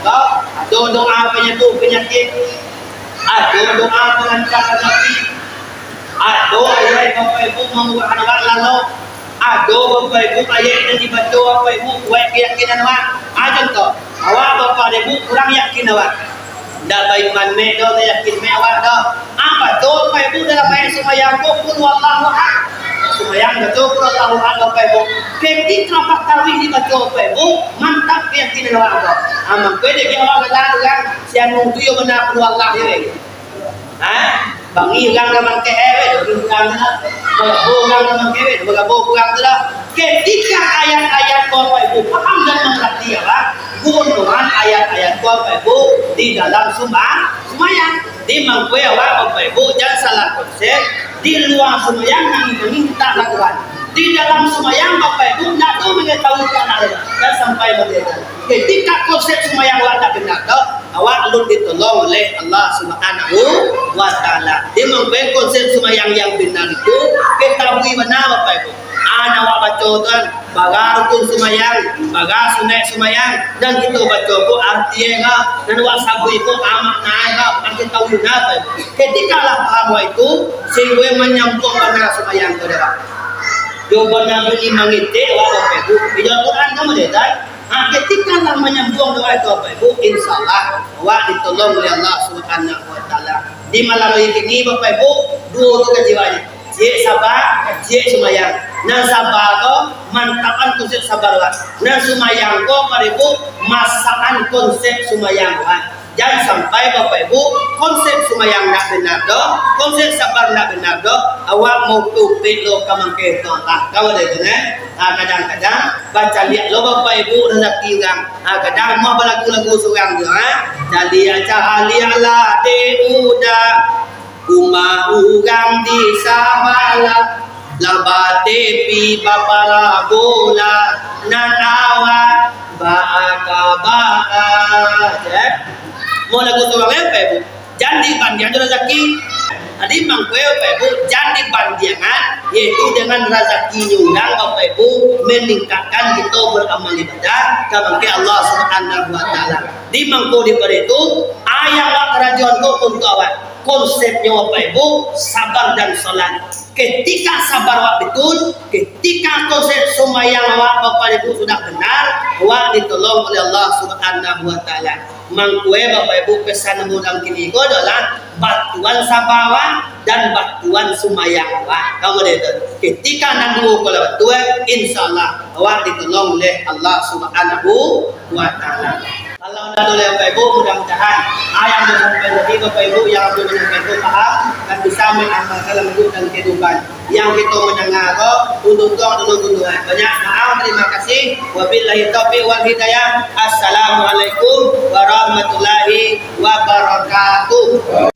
ado doa penyembuh penyakit. Ado doa pangancak razakian. Ado ayat Bapak Ibu mambuek awak lalok. Ado Bapak Ibu ayat nan dibaco Bapak Ibu buek keyakinan awak. Ah, contoh, awak Bapak Ibu kurang yakin awak. Ndak baiman mek doh, ndak yakin mek awak doh. Ah, baco Bapak Ibu dalam ayat sumbayang ko, Qul huwallahu ahad. Sumbayang baco Qul huwallahu ahad Bapak Ibu. Ketika tarawih dibaco Bapak Ibu, mantap keyakinan awak ko. Ah, mangko dek awak galak urang, si anu tu yo bana Qul huwallah yo. Ha? Bangi urang ka mangkek, eh, weh, urang tu lah. Bagabung urang ka mangkek, weh, bagabung urang tu lah. Ketika ayat-ayat ko Bapak Ibu paham dan mangarati, awak gunoan ayat-ayat ko Bapak Ibu di dalam sumba-, sumbayang. Di mangko awak Bapak Ibu jan salah konsep, di lua sumbayang nan mintak lakuan. Di dalam sumbayang Bapak Ibu ndak tahu mangetahui ka arah dan sampai mangetahui. Ketika konsep sumbayang awak tak benar tu, awak alun ditolong oleh Allah Subhanahu wa Ta'ala. Di mangko konsep sumbayang yang benar itu, ketahui bana Bapak Ibu. An awak baco tu kan, bara rukun sumbayang, bara sunaik sumbayang, dan kito baco ko arti e ka, dan awak sabui ko amak naik ka, akan tahu na Bapak Ibu. Ketika lah paham awak itu, sehingga manyambuang bana sumbayang tu dah. Jo bana bunyi mangecek awak Bapak Ibu, di dalam Quran kan boleh kan? Ha, ketika lah manyambuang doa itu Bapak Ibu, insya Allah awak ditolong oleh Allah Subhanahu wa Ta'ala. Di malam hari kini Bapak Ibu, duo tu kaji awak ni. Ciek saba, ciek sumbayang. Nan saba ko mantakan konsep saba awak. Nan sumbayang ko Bapak Ibu masakan konsep sumbayang awak. Jan sampai Bapak Ibu konsep sumbayang ndak benar doh, konsep saba ndak benar doh, awak mau tupik lo ka mangketo lah. Kawa dek tu, eh? Ha, kadang-kadang bacaliak lo Bapak Ibu razaki urang. Ha, kadang mah balagu-lagu surang tu, ha. Caliak-caliak lah dek uda, rumah urang di sabalah, lah batepi baparabola, nan awak baa-baa, eh. Mau lagu surang, eh, Bapak Ibu? Jan dibandiang jo razaki. Jadi, mangko Bapak Ibu, jan dibandiangan, yaitu dengan razakinyo urang, Bapak Ibu, maningkatkan kito baramal ibadah ka mangkeh Allah Subhanahu wa Ta'ala. Di mangko daripada itu, ayat lah karajoan ko untuak awak. Konsepnyo, Bapak Ibu, sabar dan salat. Ketika sabar awak betul, ketika konsep sumbayang awak, Bapak Ibu, sudah benar, awak ditolong oleh Allah Subhanahu wa Ta'ala. Mangko, eh, Bapak Ibu, pesan mudang kini ko adalah batuan sabar awak dan batuan sumbayang awak. Kamu deh tu. Ketika nan duo ko lah batua, insya Allah awak ditolong oleh Allah Subhanahu wa Ta'ala. Kalau ndak ado lai Bapak Ibu, mudah-mudahan ayat nan disampaikan tadi Bapak Ibu yang ambo sampaikan paham dan bisa mengamalkan dalam hidup dan kehidupan. Yang kito mandanga ko, untuak Tuhan dulu gunduan. Banyak maaf, terima kasih. Wabillahi taufiq wal hidayah. Assalamualaikum warahmatullahi wabarakatuh.